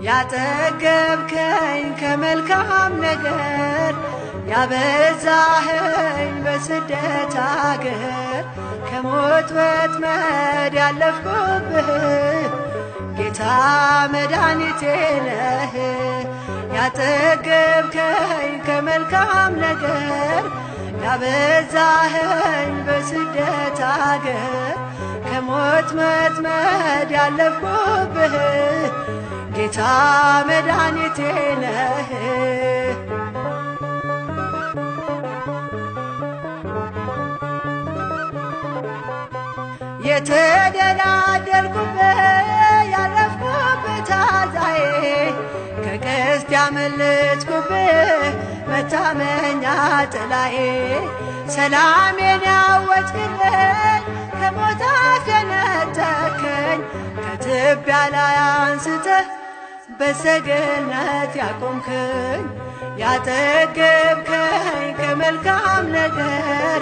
ያጠገብከኝ ከመልካም ነገር ያበዛኸኝ በስደት አገር ከሞት ወጥመድ ያለፍኩብህ ጌታ መድኃኒቴ ነህ። ያጠገብከኝ ከመልካም ነገር ያበዛኸኝ በስደት አገር ከሞት ወጥመድ ያለፍኩብህ ጌታ መድኃኒቴ ነህ። የተደላደልኩብህ ያለፍኩብህ ታዛዬ ከቀስት ያመለጥኩብህ መታመኛ ጥላዬ ሰላሜን ያወጅክልኝ ከሞት አፍ የነጠቅከኝ ከትቢያ ላይ አንስተህ በሰገነት ያቆምከኝ ያጠገብከኝ ከመልካም ነገር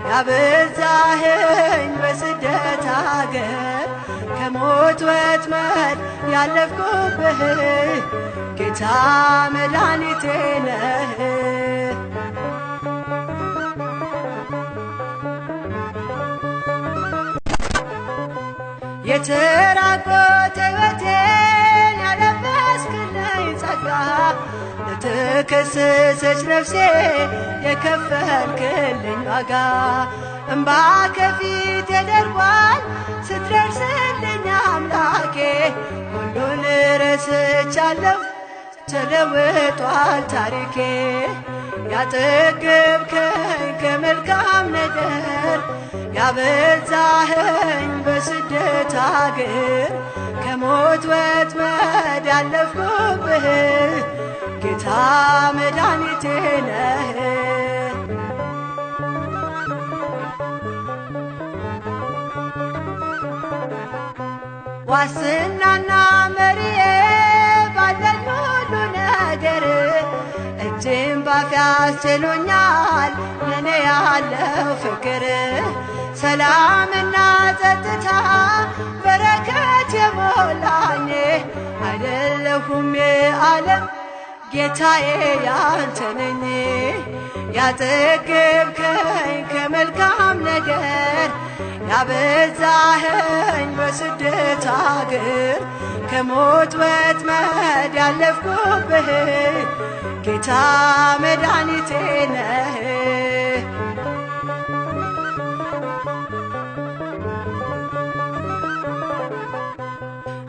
ያበዛኸኝ በስደት አገር ከሞት ወጥመድ ያለፍኩብህ ጌታ መድኃኒቴ ነህ። የተራቆተ ሕይወቴን ያለበስክልኝ ጸጋ ለተከሰሰች ነፍሴ የከፈልክልኝ ዋጋ እምባ ከፊቴ ደርቋል ስትደርስልኝ አምላኬ ሁሉን ረስቻለሁ ተለውጧል ታሪኬ። ያጠገብከኝ ከመልካም ነገር ያበዛኸኝ በስደት አገር ከሞት ወጥመድ ያለፍኩብህ ጌታ መድኃኒቴ ነህ። ዋስናና መሪዬ ባለኝ ሁሉ ነገር እጄን ባፌ አስችሎኛል ለኔ ያለው ፍቅር ሰላምና ጸጥታ በረከት የሞላኝ አይደለሁም የዓለም ጌታዬ ያንተ ነኝ። ያጠገብከኝ ከመልካም ነገር ያበዛኸኝ በስደት አገር ከሞት ወጥመድ ያለፍኩብህ ጌታ መድኃኒቴ ነህ።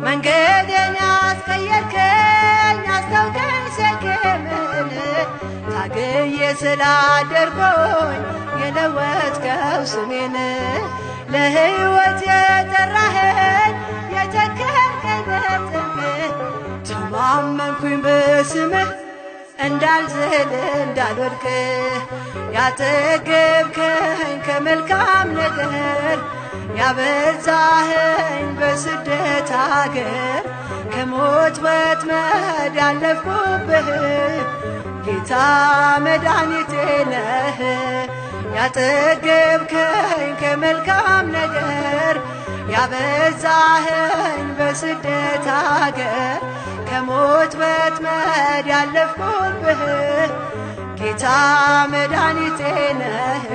መንገዴን ያስቀየርከኝ አስታውቀኝ ሸክምህን ታግዬ ስላደርኩኝ የለወጥከው ስሜን ለሕይወት የጠራኸኝ የተከልከኝ በጽድቅ ተማመንኩኝ በስምህ እንዳልዝል እንዳልወድቅ ያጠገብከኝ ከመልካም ነገር ያበዛኸኝ በስደት አገር ከሞት ወጥመድ ያለፍኩብህ ጌታ መድኃኒቴ ነህ። ያጠገብከኝ ከመልካም ነገር ያበዛኸኝ በስደት አገር ከሞት ወጥመድ ያለፍኩብህ ጌታ መድኃኒቴ ነህ።